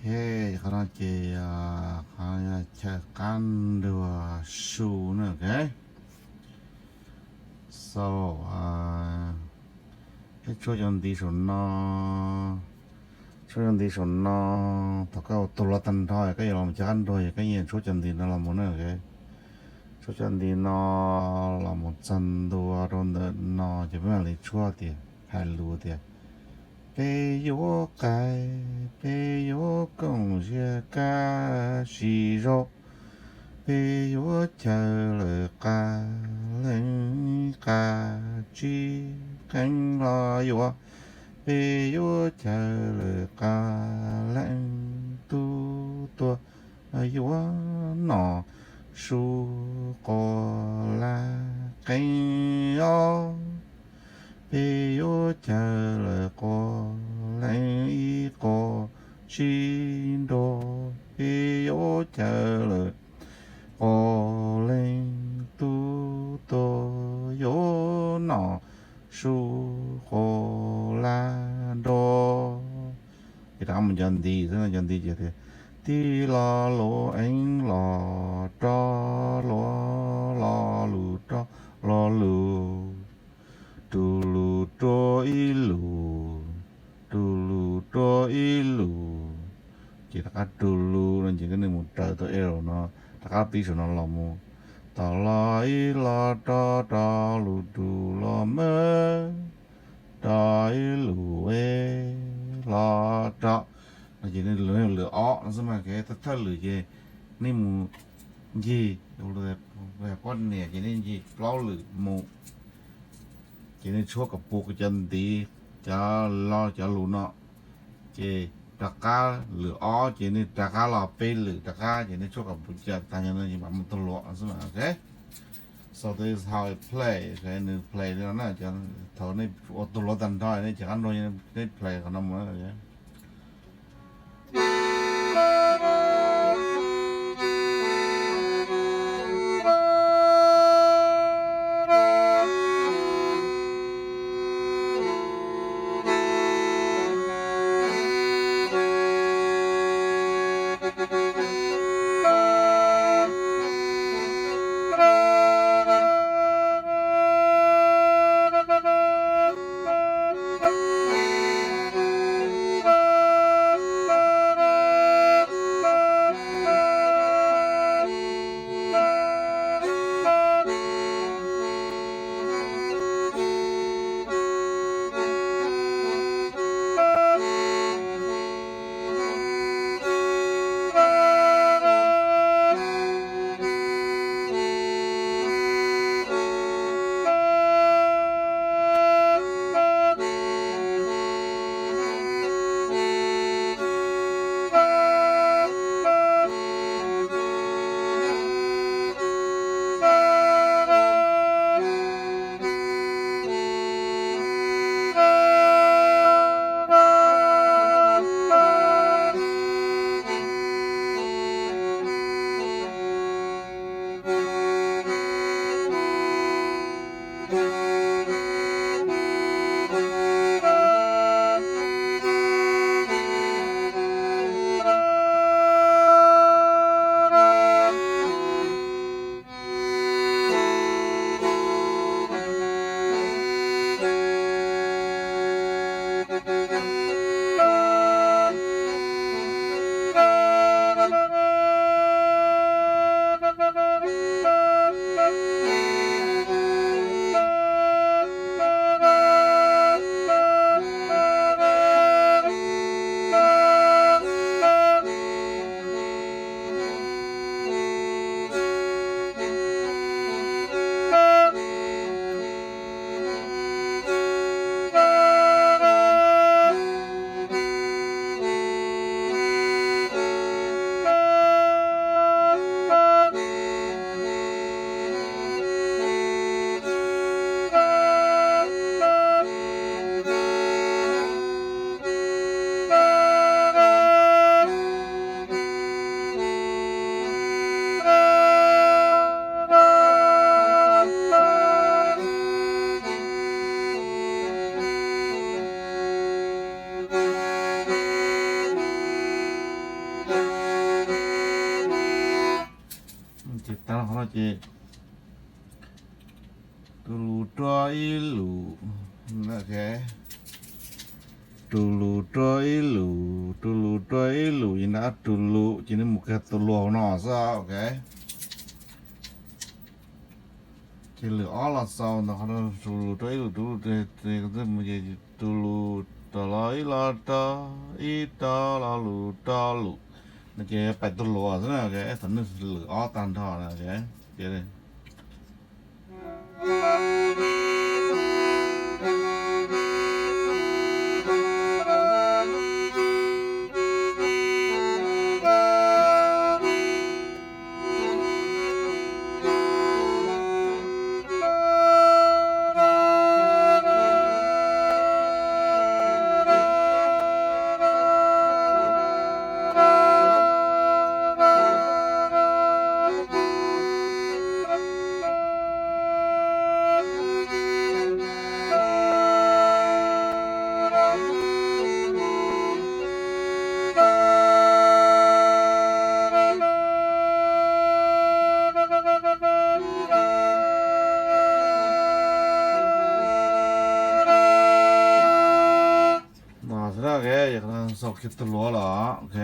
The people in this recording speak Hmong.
Qhov no ces qhov chaw qab nruag su na, ok. So, peb tshuab cov ntiv saum no, tshuab cov ntiv saum no, thaum koj ua tus los tag nrho koj yuav los mus chaw qab nruag, yog koj yeej tshuab cov ntiv no los mus na, ok. Tshuab cov ntiv no los mus txog ntua rau ntawm no ces peb mam li tshuab tias, hais lus tias, peb yuav qais, peb yuav koom ziab kaj sim zaug, peb yuav chaw lawm qas leej qas tsib qeej los yuav, peb yuav chaw lawm qas leej tub tuag yuav nom su quas laj qeej os. Peb yuav chaw lawm quas leej ib quas tsib nrog, peb yuav chaw lawm quas leej tub tuag yuav nom su quas laj nrog. Ces rov qab mus cov ntiv xwb, cov ntiv ces tias, tij los luv eeb los rov luv, los lus rov los lus, tus lus rua ib lus, tus lus rua ib lus. Ces rov qab tus lus no ces koj nim mus raws tus arrow no, rov qab pib saum no los mus, tom los ib los rov rov lus tus los mab, rov ib lus eb los rov. No ces nej lwm ob no xwb mas, thawj thawj lwm ces nej mus ncig, poj niam ces nej ncig plaub lwm mus, ces nej tshuab kom puv cov ntiv, cov lo cov lus no, ces rov qab lwm ob ces nej rov qab los peb lwm rov qab ces nej tshuab kom puv cov tag nrho no ces mam mus tus luam xwb mas, ok. So this is how it play, ok, nws play li no na, thaum nej ua tus luam tag nrho nej chaw qab nruag nej play qhov no mus. Ces tus lus rua ib lus, tus lus rua ib lus, tus lus rua ib lus, ces nrab tus lus ces nws mus kiag tus lus no xwb, ok. Ces lwm ob los xaus ntawm qhov tus lus rua ib lus, tus lus, tus lus rua ib los rua, ib rua los lus rua lus, no ces pais tus lus xwb na, ok. Thaum nws lwm ob tag nrho na, ok. No xwb na, ok, yog xaus kiag tus luav los, ok.